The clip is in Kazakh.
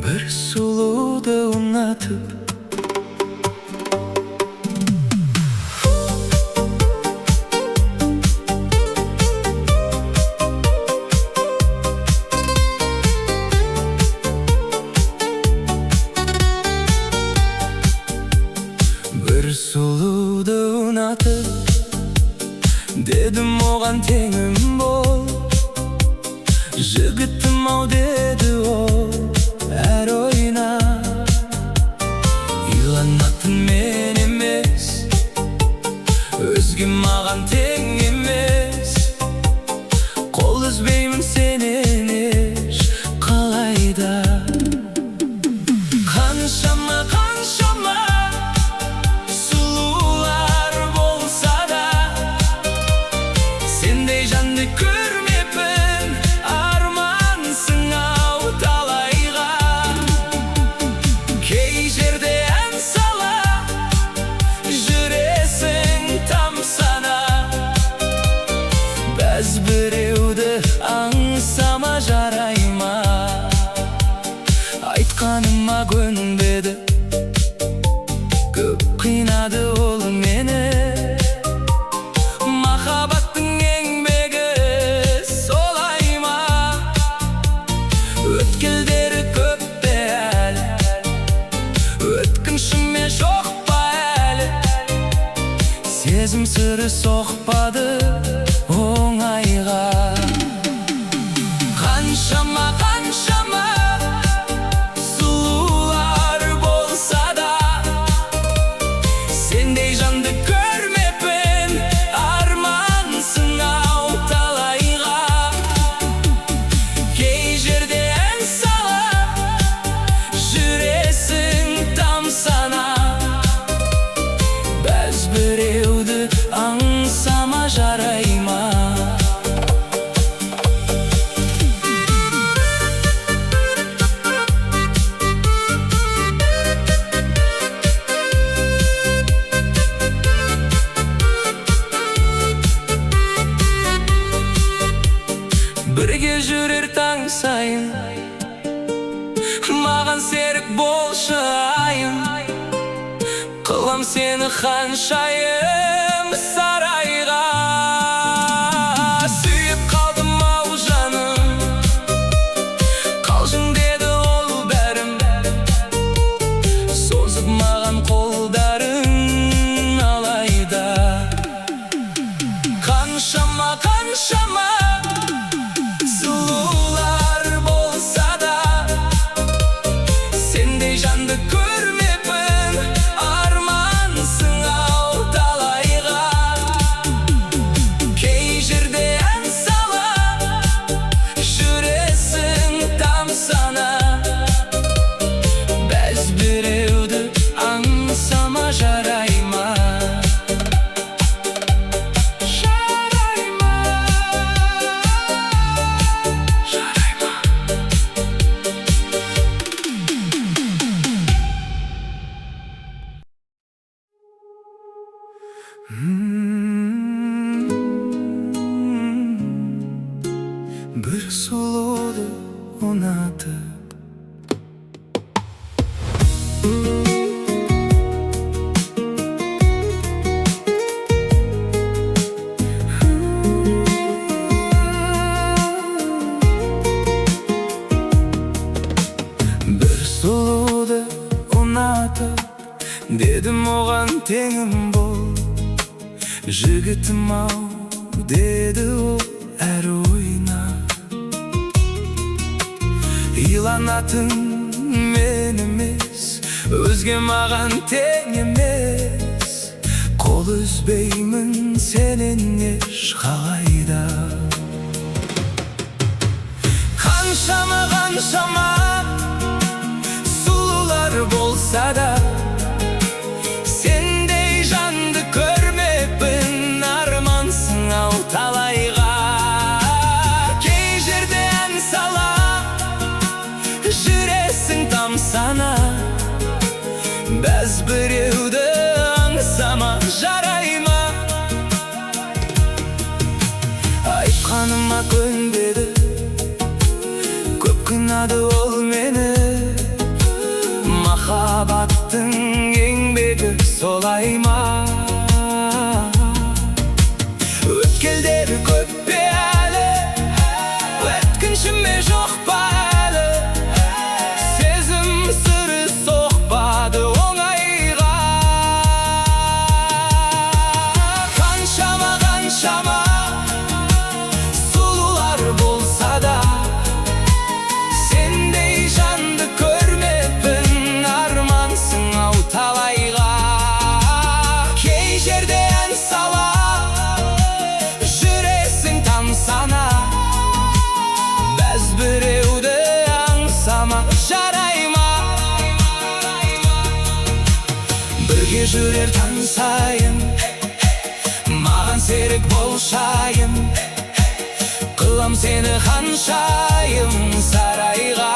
Бір сұлуды ұнатып. Бір сұлуды ұнатып, дедім оған: «Теңім бол, жігітім ау», — деді ол әр ойна. Иланатын мен емес, өзге маған тең емес. Қол үзбеймін сенен еш қалайда. Қаншама, қаншама сұлулар болса да, сендей жанды көрмеппін, армансың ау талайға. Кей жерде ән сала жүресің тамсана, бәз біреуді аңсама, жарай ма? Айтқаныма көнбеді, көп қинады ол мені. Махаббаттың еңбегі солай ма? Өткелдері көп пе әлі, өткінші ме, жоқ па әлі? Сезім сыры соқпады оңайға. Қаншама, қаншама сұлулар болса да, сендей жанды көрмеппін, армансың ау талайға. Кей жерде ән сала жүресің тамсана, бәз біреуді аңсама, жарай ма? Бірге жүрер таң сайын, маған серік болшы айым. Қылам сені ханшайым сарайға. Сүйіп қалдым ау, жаным, қалжың деді ол бәрін, созып маған қолдарын алайда. Қаншама, қаншама сұлулар болса да, сендей жанды көрмеппін, армансың ау талайға. Кей жерде ән сала жүресің тамсана, бәз біреуді аңсама, жарай ма? Жарай ма? Жарай ма? Бір сұлуды ұнатып. Бір сұлуды ұнатып, дедім оған: «Теңім бол, жігітім ау», — деді ол әр ойна. Иланатын мен емес, өзге маған тең емес. Қол үзбеймін сенен еш қалайда. Қаншама, қаншама сұлулар болса да, сендей жанды көрмеппін, армансың ау талайға. Кей жерде ән сала жүресің тамсана, бәз біреуді аңсама. Солай ма? Өткелдері көп пе әлі? Өткінші ме, жоқ па әлі? Сезім сыры соқпады оңайға. Қаншама, қаншама сұлулар болса да, сендей жанды көрмеппін. Армансың ау талайға. Кей жерде ән сала жүресің тамсана. Бәз біреуді аңсама, жарай ма? Бірге жүрер таң сайын, маған серік болшайын. Қылам сені ханшайым сарайға.